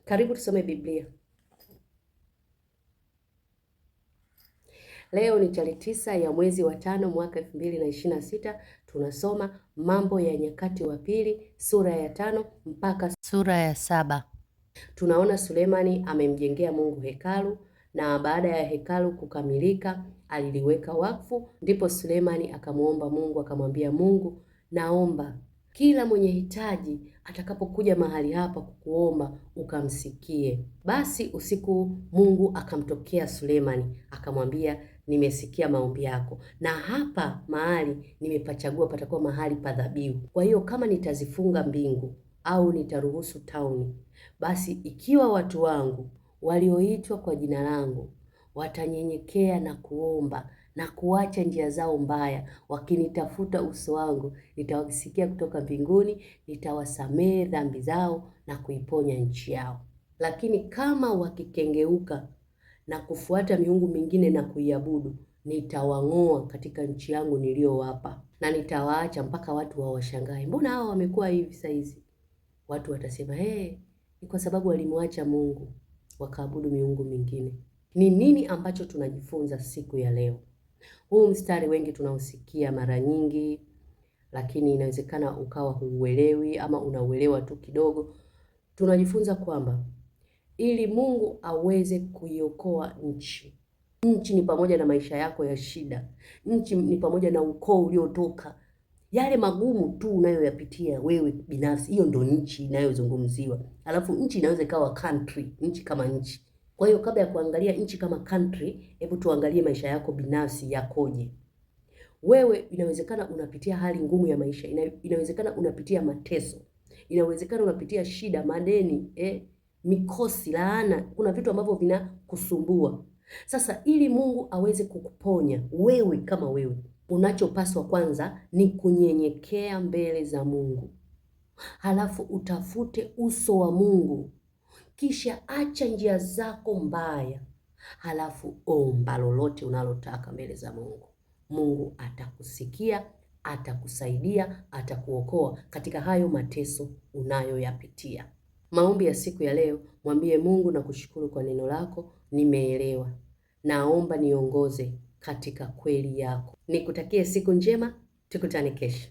Karibu tusome Biblia. Leo ni tarehe 9 ya mwezi wa 5 mwaka 2026. Tunasoma Mambo ya Nyakati wa Pili sura ya 5 mpaka sura ya 7. Tunaona Sulemani amemjengea Mungu hekalu na baada ya hekalu kukamilika aliliweka wakfu. Ndipo Sulemani akamwomba Mungu, akamwambia Mungu, naomba kila mwenye hitaji atakapokuja mahali hapa kukuomba ukamsikie. Basi usiku Mungu akamtokea Sulemani akamwambia, nimesikia maombi yako, na hapa mahali nimepachagua patakuwa mahali pa dhabihu. Kwa hiyo kama nitazifunga mbingu au nitaruhusu tauni, basi ikiwa watu wangu walioitwa kwa jina langu watanyenyekea na kuomba na kuacha njia zao mbaya, wakinitafuta uso wangu, nitawasikia kutoka mbinguni, nitawasamehe dhambi zao na kuiponya nchi yao. Lakini kama wakikengeuka na kufuata miungu mingine na kuiabudu, nitawang'oa katika nchi yangu niliyowapa, na nitawaacha mpaka watu wawashangae, mbona hawa wamekuwa hivi saizi? Watu watasema hey, ni kwa sababu walimwacha Mungu wakaabudu miungu mingine. Ni nini ambacho tunajifunza siku ya leo? Huu mstari wengi tunausikia mara nyingi, lakini inawezekana ukawa huuelewi ama unauelewa tu kidogo. Tunajifunza kwamba ili Mungu aweze kuiokoa nchi, nchi ni pamoja na maisha yako ya shida, nchi ni pamoja na ukoo uliotoka, yale magumu tu unayoyapitia wewe binafsi, hiyo ndo nchi inayozungumziwa. Alafu nchi inaweza ikawa country, nchi kama nchi. Kwa hiyo kabla ya kuangalia nchi kama country, hebu tuangalie maisha yako binafsi yakoje. Wewe inawezekana unapitia hali ngumu ya maisha, inawezekana unapitia mateso, inawezekana unapitia shida, madeni, mikosi, laana. Kuna vitu ambavyo vinakusumbua. Sasa ili Mungu aweze kukuponya wewe kama wewe, unachopaswa kwanza ni kunyenyekea mbele za Mungu, halafu utafute uso wa Mungu, kisha acha njia zako mbaya, halafu omba lolote unalotaka mbele za Mungu. Mungu atakusikia, atakusaidia, atakuokoa katika hayo mateso unayoyapitia. Maombi ya siku ya leo, mwambie Mungu, na kushukuru kwa neno lako, nimeelewa. Naomba niongoze katika kweli yako. Nikutakie siku njema, tukutane kesho.